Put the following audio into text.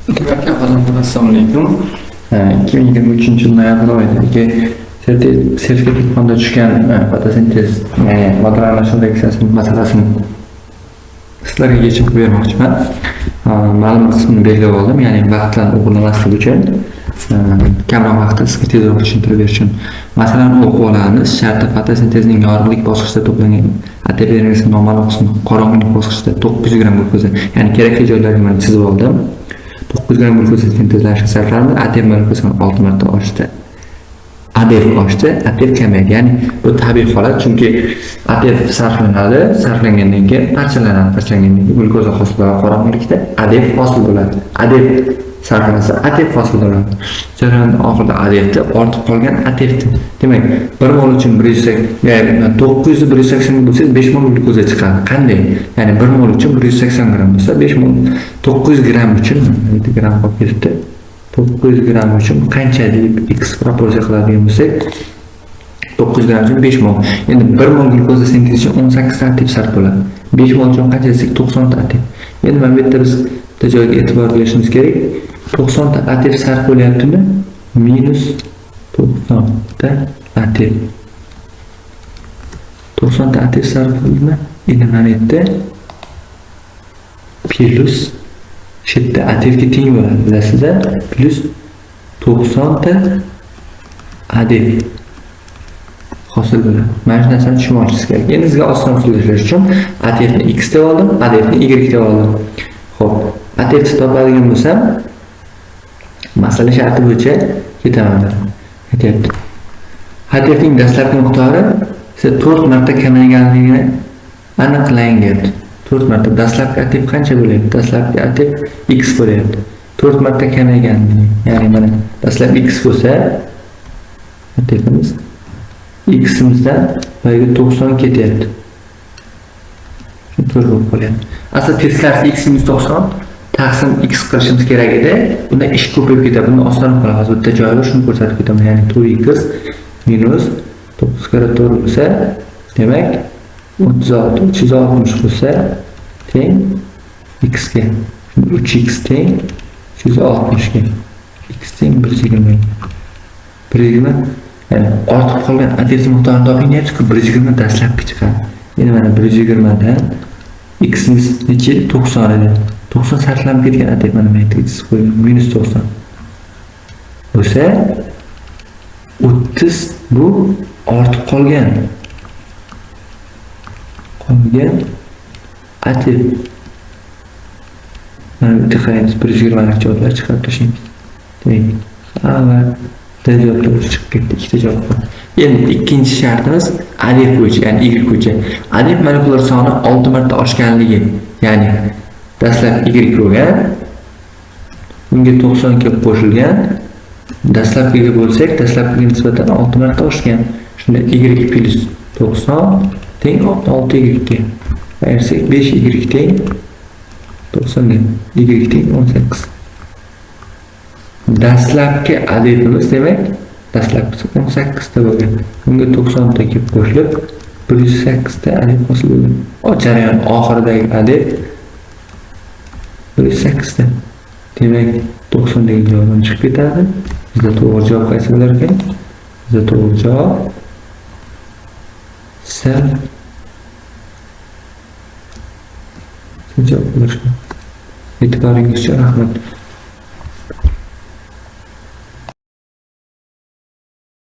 Assalomu alaykum. 2023 yil noyabr oyidagi sertifikat imtihonida tushgan fotosintez, ya'ni model almashuv reaksiyasining masalasini sizlarga yechim qilib bermoqchiman. Ma'lum qismini belgilab oldim, ya'ni vaqtdan o'g'irlamaslik uchun kamroq vaqtda sizga tezroq tushuntirib berish uchun. Masalani o'qib olamiz. Sharti fotosintezning yorug'lik bosqichida to'plangan ATP energiyasi noma'lum qismi qorong'ulik bosqichida 900 gramm glyukoza, ya'ni kerakli joylarni mana chizib oldim. 900 gramm glyukoza sintezlanishga sarflandi, ATP molekulasi 6 marta oshdi. ADF oshdi, ATF kamaydi. Ya'ni bu tabiiy holat, chunki ATF sarflanadi, sarflangandan keyin parchalanadi, parchalangandan keyin glyukoza hosil bo'ladi qorong'ulikda, ADF hosil bo'ladi. ADF sarflansa, ATF hosil bo'ladi. Jarayon oxirida ADFda ortib qolgan ATFni. Demak, 1 mol uchun 180, ya'ni 900 ni 180 ga bo'lsangiz 5 mol glyukoza chiqadi. Qanday? Ya'ni 1 mol uchun 180 gramm bo'lsa, 5 mol 900 gramm uchun 7 gramm qolib ketibdi. 900 gramm uchun qancha deb x proporsiya qiladigan bo'lsak, 900 gramm uchun 5 mol. Endi 1 mol glyukoza sintezi uchun 18 ta ATP sarf bo'ladi. 5 mol uchun qancha desak 90 ta ATP. Endi mana bu yerda biz bitta joyga e'tibor berishimiz kerak. 90 ta ATP sarf bo'lyaptimi? Minus 90 ta ATP. 90 ta ATP sarf bo'ldimi? Endi mana bu yerda plyus shu yerda ATFga teng bo'ladi, bilasizlar? Plyus 90 ta ADF hosil bo'ladi. Mana shu narsani tushunib olishingiz kerak. Endi sizga oson usulda ishlash uchun ATFni x deb oldim, ADFni y deb oldim. Xo'p, ATFni topadigan bo'lsam, masala sharti bo'yicha ketaman. Aytyapti. ATFning dastlabki miqdori esa 4 marta kamayganligini aniqlang deyapti. 4 marta dastlabki ATF qancha bo'lyapti? Dastlabki ATF x bo'lyapti. 4 marta kamayganligi. Ya'ni mana dastlab x bo'lsa, ATFimiz x'imizdan boyaga 90 ketyapti. Shu 4 bo'lib qolyapti. Asli teskarisi x minus 90 taqsim x qilishimiz kerak edi. Bunda ish ko'payib ketadi. Bunda osonroq qilamiz. Hozir bitta joyi bor, shuni ko'rsatib ketaman. Ya'ni 2x minus 9 karra 4 bo'lsa, demak 36 360 bo'lsa teng x ga. 3x teng 360 ga. X teng 120. 120, ya'ni ortib qolgan ATF miqdorini toping deyapti-ku, 120 dastlabki chiqadi. Endi mana 120 dan x'imiz necha? 90 edi. 90 sarflanib ketgan ATF mana bu yerga chizib qo'ygan minus 90 bo'lsa 30 bu ortib qolgan ATF. Mana bu yerda qaraymiz, 120 javoblar chiqarib tashlaymiz. Demak, hamma javoblar chiqib ketdi, ikkita javob bor. Endi ikkinchi shartimiz ADF bo'yicha, ya'ni y bo'yicha. ADF molekular soni 6 marta oshganligi, ya'ni dastlab y bo'lgan, unga 90 kelib qo'shilgan, dastlabkiga bo'lsak, dastlabkiga nisbatan 6 marta oshgan. Shunda y plyus 90 teng 6 y ga. Ayirsak 5 y teng 90 ga. Y teng 18. Dastlabki ADFimiz, demak, dastlabkisi 18 ta bo'lgan. Unga 90 ta kelib qo'shilib 108 ta ADF hosil bo'lgan. O jarayon oxiridagi ADF 108 ta. Demak, 90 degan javobdan chiqib ketadi. Bizda to'g'ri javob qaysi bo'lar ekan? Bizda to'g'ri javob sal javob bo'lar ekan. E'tiboringiz uchun rahmat.